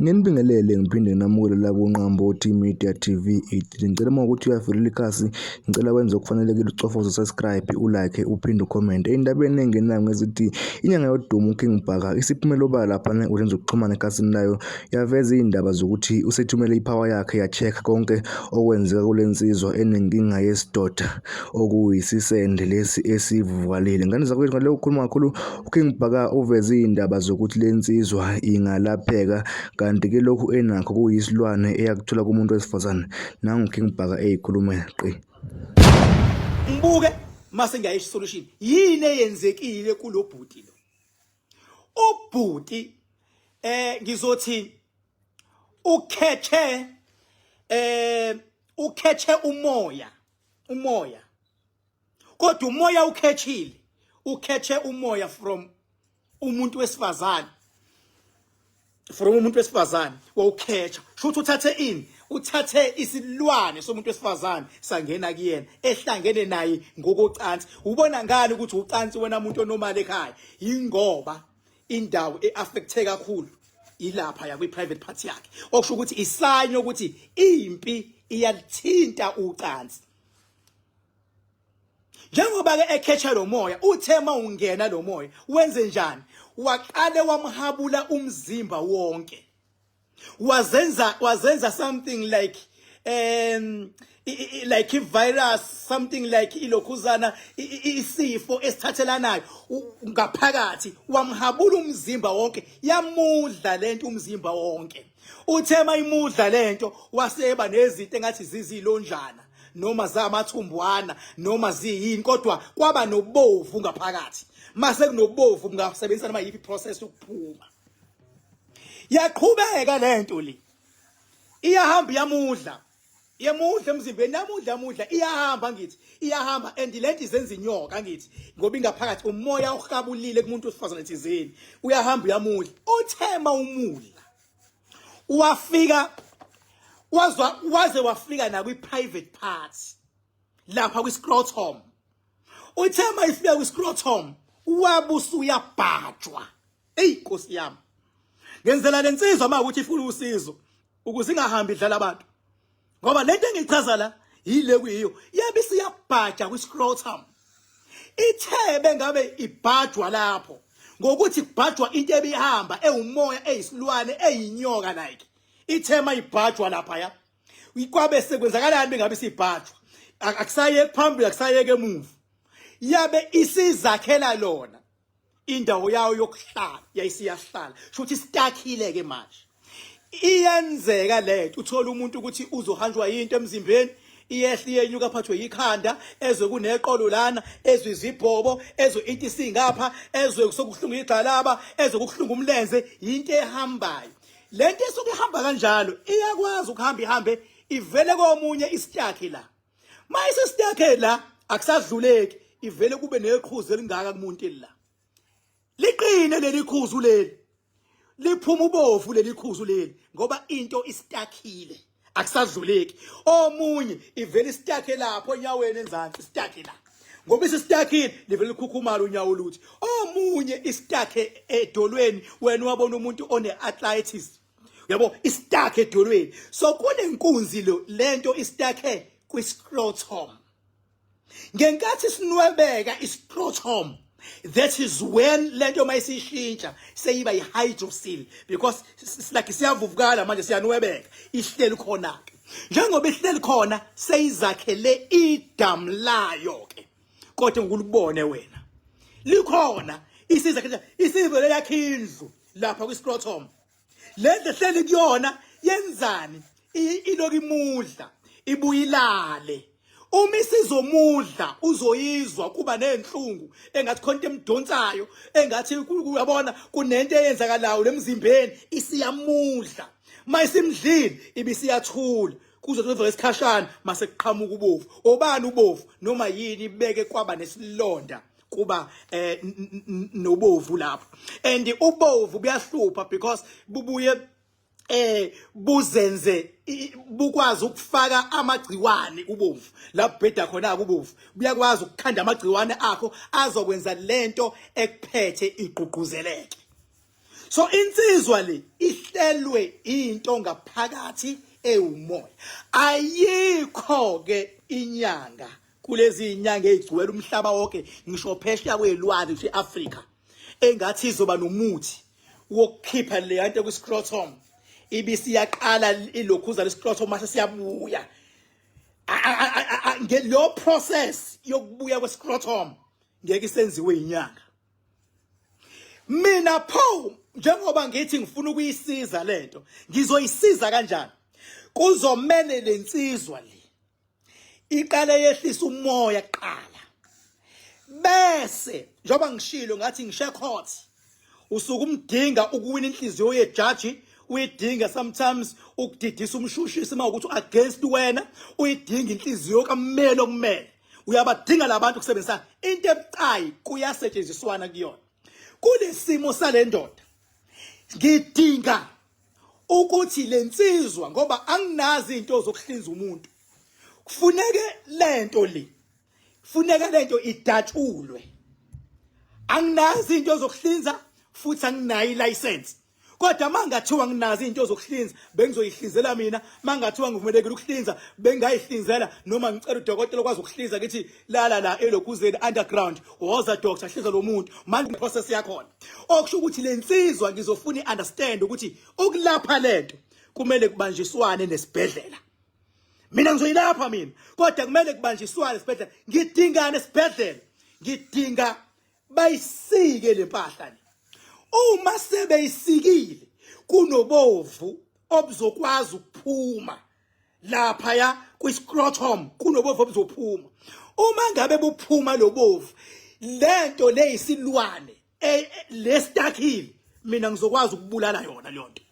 Nginibingelele ngiphinde nginamukele la kuNqambothi Media TV 83. Ngicela uma ukuthi uyavelela ikhasi, ngicela wenze okufanelekile ucofoze subscribe, ulike, uphinde ucomment. Ey'ndabeni engenayo ngezithi inyanga yodumo uKing Bhaka isiphumele obala lapha enkundleni zokuxhumana ekhasini layo yaveza iy'ndaba zokuthi usethumele iphawa yakhe ya-check konke okwenzeka kule nsizwa enenkinga yesidoda okuyisisende lesi esivukalile. Ngane zakwethu ngale ukukhuluma kakhulu uKing Bhaka uveze iy'ndaba zokuthi le nsizwa ingalapheka kanti-ke lokhu enakho kuyisilwane eyakuthola kumuntu wesifazane. Nangu King Bhaka eyikhulumela qi. Ngibuke mase ngiyayisho solution yini eyenzekile kulobhuti lo. Ubhuti ngizothi ukhethe ukhethe umoya umoya kodwa umoya ukhethile ukhethe umoya from umuntu wesifazane from umuntu wesifazane wawukhetha shuthi uthathe ini uthathe isilwane somuntu wesifazane sangena kuyena ehlangene naye ngokocansi ubona ngani ukuthi ucansi wena muntu onomali ekhaya ingoba indawo eaffecte kakhulu ilapha ya kwi private part yakhe okusho ukuthi isayini ukuthi impi iyalithinta ucansi njengoba ke ekhetha lo moya uthe mawungena lo moya wenze njani waqale wamhabula umzimba wonke wazenza wazenza something like like i-virus something like ilokhuzana isifo esithathelanayo ngaphakathi wamhabula umzimba wonke yamudla lento umzimba wonke uthe mayimudla lento waseba nezinto engathi zizilonjana noma zamathumbwana noma ziyini kodwa kwaba nobovu ngaphakathi mase kunobovu ungasebenzisa noma yiphi process yokuphuma yaqhubeka lento le iyahamba iyamudla yemudla emzimbeni yamudla yamudla iyahamba ngithi iyahamba and lento izenza inyoka ngithi ngoba ingaphakathi umoya ohabulile kumuntu wesifazane thizeni uyahamba uyamudla uthema umudla wafika wazwa waze wafika na kwi private part lapha kwi scrotum uthe mayifika kwi scrotum wabusu uyabhajwa Ey Nkosi yami. Ngenzela lensizwa uma ukuthi ifuna usizo ukuze ingahambi idlala abantu. Ngoba lento engichaza la yile kuyiyo yabe isiyabhaja kwi-scrotum. Ithebe ngabe ibhajwa lapho ngokuthi kubhajwa into ebihamba ewumoya eyisilwane eyinyoka like ithema ibhajwa lapha ya kwabe sekwenzakalani bengabe sibhajwa akusayeki phambili akusayeke emuva yabe isizakhela lona indawo yayo yokuhlala yayisiyahlala shuthi isitakhile ke manje iyenzeka lento uthola umuntu ukuthi uzohanjwa yinto emzimbeni iyehla iyenyuka aphathwe yikhanda ezwe kuneqolo lana ezwe izibhobo ezwe into isingapha ezwe sokuhlungu igxalaba ezwe kuhlungu umlenze yinto ehambayo lento esuke ihamba kanjalo iyakwazi ukuhamba ihambe ivele komunye isitakhe la Mayisesitake la akusadluleki ivele kube neqhuzu elingaka kumuntu la. Liqine leli khuzu leli. Liphuma ubovu leli khuzu leli ngoba into isitakhile. Akusadluleki. Omunye ivele isitake lapho onyaweni enzansi isitake la. Ngoba isitakhile livele likhukhumala unyawo luthi. Omunye isitake edolweni wena wabona umuntu one arthritis yabo istuck edolweni so kunenkunzi lo lento istuck kwi-scrotum ngenkathi sinwebeka i-scrotum that is when lento mayisishintsha seyiba i-hydrocele because like siyavuvukala manje siyanwebeka ihleli khona ke njengoba ihleli khona seyizakhele idamu layo ke kodwa ngulubone wena likhona isiza isivele yakhe indlu lapha kwi-scrotum le ndlu ehleli kuyona yenzani iloku imudla ibuyilale uma isizomudla uzoyizwa kuba nenhlungu engathi khona into emdonsayo engathi uyabona kunento eyenzakalayo lemzimbeni isiyamudla mayisimdlile ibisiyathula kuze kuvele isikhashana mase kuqhamuka ubovu obani ubovu noma yini ibeke kwaba nesilonda kuba nobovu lapho and ubovu buyahlupha because bubuye buzenze bukwazi ukufaka amagciwane ubovu la bheda khona ubovu buyakwazi ukukhanda amagciwane akho azokwenza lento ekuphethe igqugquzeleke. So insizwa le ihlelwe into ngaphakathi ewumoya. Ayikho ke inyanga kulezi inyanga ezigcwele umhlaba wonke, ngisho phesheya kwelwandle, ngisho eAfrica, engathi izoba nomuthi wokukhipha le nto kwi-scrotum, ibisiyaqala ilokhuza le-scrotum mase siyabuya. Lo process yokubuya kwe-scrotum ngeke isenziwe inyanga. Mina pho, njengoba ngithi ngifuna ukuyisiza lento, ngizoyisiza kanjani? Kuzomele lensizwa le iqale yehlisa umoya kuqala, bese njengoba ngishilo ngathi ngishe court, usuke umdinga ukuwina inhliziyo yejaji, uyidinga sometimes ukudidisa umshushisi uma ukuthi against wena, uyidinga inhliziyo kammeli okumele, uyabadinga labantu kusebenzisa into ebucayi, kuyasetshenziswana kuyona. Kulesimo sale ndoda, ngidinga ukuthi lensizwa, ngoba anginazi into zokuhlinza umuntu, kufuneke lento le, funeka lento idatshulwe. Anginazi into zokuhlinza futhi anginayo ilicense, kodwa mangathiwa nginazo izinto zokuhlinza, bengizoyihlinzela mina. Mangathiwa ngivumelekile ukuhlinza, bengayihlinzela, noma ngicela udokotela okwazi ukuhlinza, ngithi lala la elokhuzeni underground, woza doctor, hlinza lo muntu. Manje process yakhona, okusho ukuthi lensizwa ngizofuna i-understand ukuthi ukulapha lento kumele kubanjiswane nesibhedlela. Mina ngizoyilapha mina, kodwa kumele kubanjiswane esibhedlela. Ngidingane esibhedlela? Ngidinga bayisike lempahla le. Uma sebeyisikile, kunobovu obuzokwazi ukuphuma lapha ya kwi-scrotum, kunobovu obuzophuma. Uma ngabe buphuma lobovu, lento leyisilwane lesitakile, mina ngizokwazi ukubulala yona leyo nto.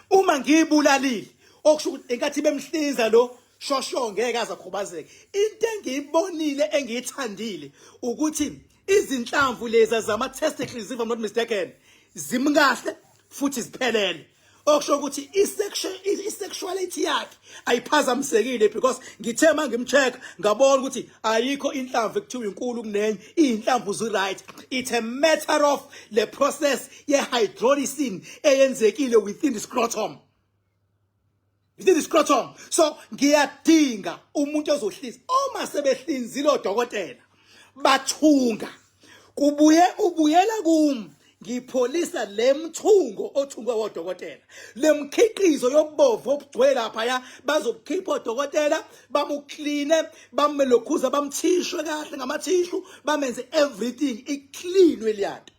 Uma ngiyibulalile, okusho ukuthi enkathi bemhlinza lo shosho ngeke aze akhubazeke. Into engiyibonile engiyithandile ukuthi izinhlamvu lezi zama testicles, if I'm not mistaken, zimkahle futhi ziphelele, okusho ukuthi i-sexuality yakhe ayiphazamisekile, because ngithe uma ngimcheck ngabona ukuthi ayikho inhlamvu ekuthiwa inkulu kunenye, iy'nhlamvu zi-right. It's a matter of le process ye-hydrolysis eyenzekile within the scrotum, within the scrotum. So ngiyadinga umuntu ozohlinza. Uma sebehlinzile odokotela bathunga, kubuye ubuyela kum, ngipholisa le mthungo othungwe wodokotela, le mkhiqizo yobovu obugcwele laphaya. Bazokukhipha odokotela, bamukline, bamelokhuza, bamthishwe kahle ngamathishu, bamenze everything iklinwe liyanto.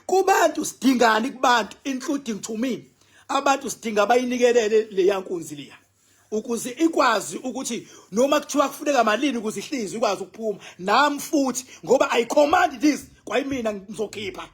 Kubantu sidingani? Kubantu, including to me, abantu sidinga bayinikelele leya nkunzi liya ukuze ikwazi ukuthi noma kuthiwa kufuneka malini ukuze ihlinzwe ikwazi ukuphuma. Nami futhi, ngoba I command this, kwayimina ngizokhipha.